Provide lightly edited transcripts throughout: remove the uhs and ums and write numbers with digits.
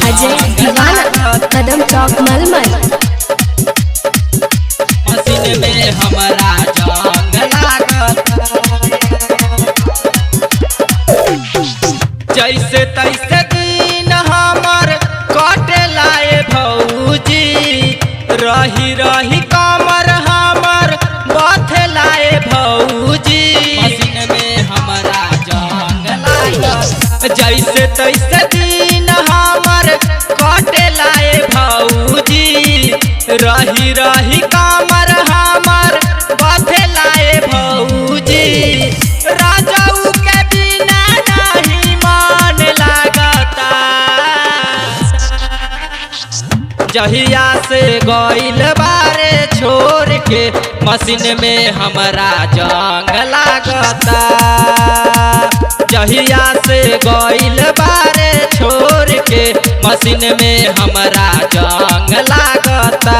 अजय दीवाना, कदम चौक मलमल। मशीन में हमरा जंग लागता। जैसे तैसे दिन हमर कटे लाए भौजी, रही रही कमर हमर बथे लाए भौजी। मशीन में हमरा जंग लागता। जैसे तैसे दिन हमर कटे लाए भौजी, रही रही कमर हमर बथे लाए भौजी। राजाऊ के बिना नहीं मन लागता। जहिया से गइल बारे छोड़ के मशीन में हमरा जंग लागता। जहिया से गइल बारे छोड़ के मशीन में हमरा जंग लागता।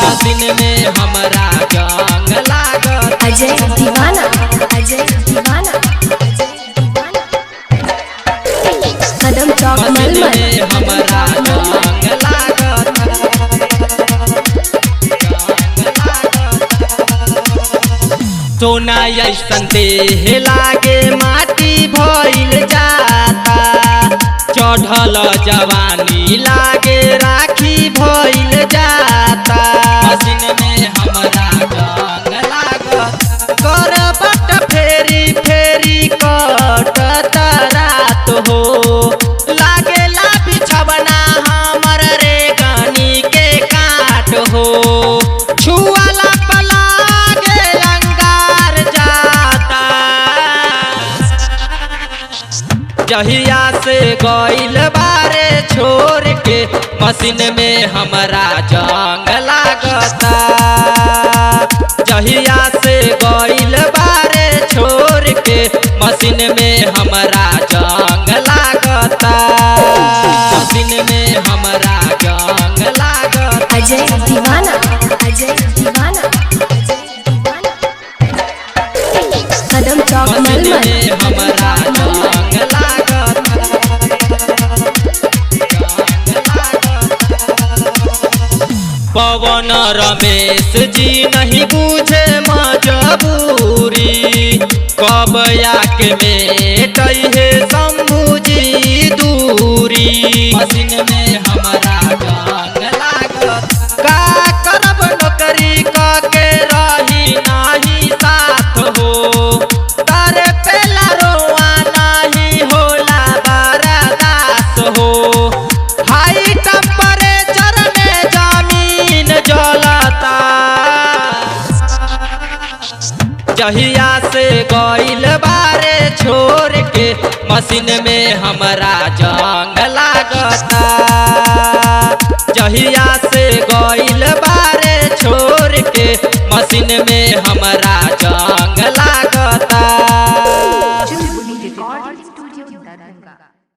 मशीन में हमरा जंग लागता। अजय दीवाना, अजय दीवाना, अजय दीवाना, कदम चौक मशीन मलमल। में हमरा जंग लागता। सोना ऐसन देह लागे माटी भइल जाता, चढ़ल जवानी लागे राखी भइल जाता। मशीन में हमरा जंग लागता। करबट फेरी फेरी कटत रात हो, लागेला बिछवना हमर रे गनी के काट हो। छुआला पलागे अंगार जाता। जहिया से गइल बारे छोड़ के मशीन में हमरा जंग लागता। जहिया से गइल बारे छोड़ के मशीन में हमरा जंग लागता। मशीन में हमरा जंग लागता। अजय दीवाना, अजय दीवाना, अजय दीवाना, कदम चौक मशीन मलमल। में हमरा जंग लागता। पवन रमेश जी नहीं बुझे मजबूरी, कब आके मेटई है शंभू जी दूरी। मशीन में हमरा जंग लागत। का करब नौकरी क के रही नाही साथ हो, तारे पेला रोआ नाही होला बरदास हो। हाई टेम्परेचर में जमीन जलता। जहिया से गइल बारे छोड़ के मशीन में हमरा जंग लागता। जहिया से गइल बारे छोड़ के मशीन में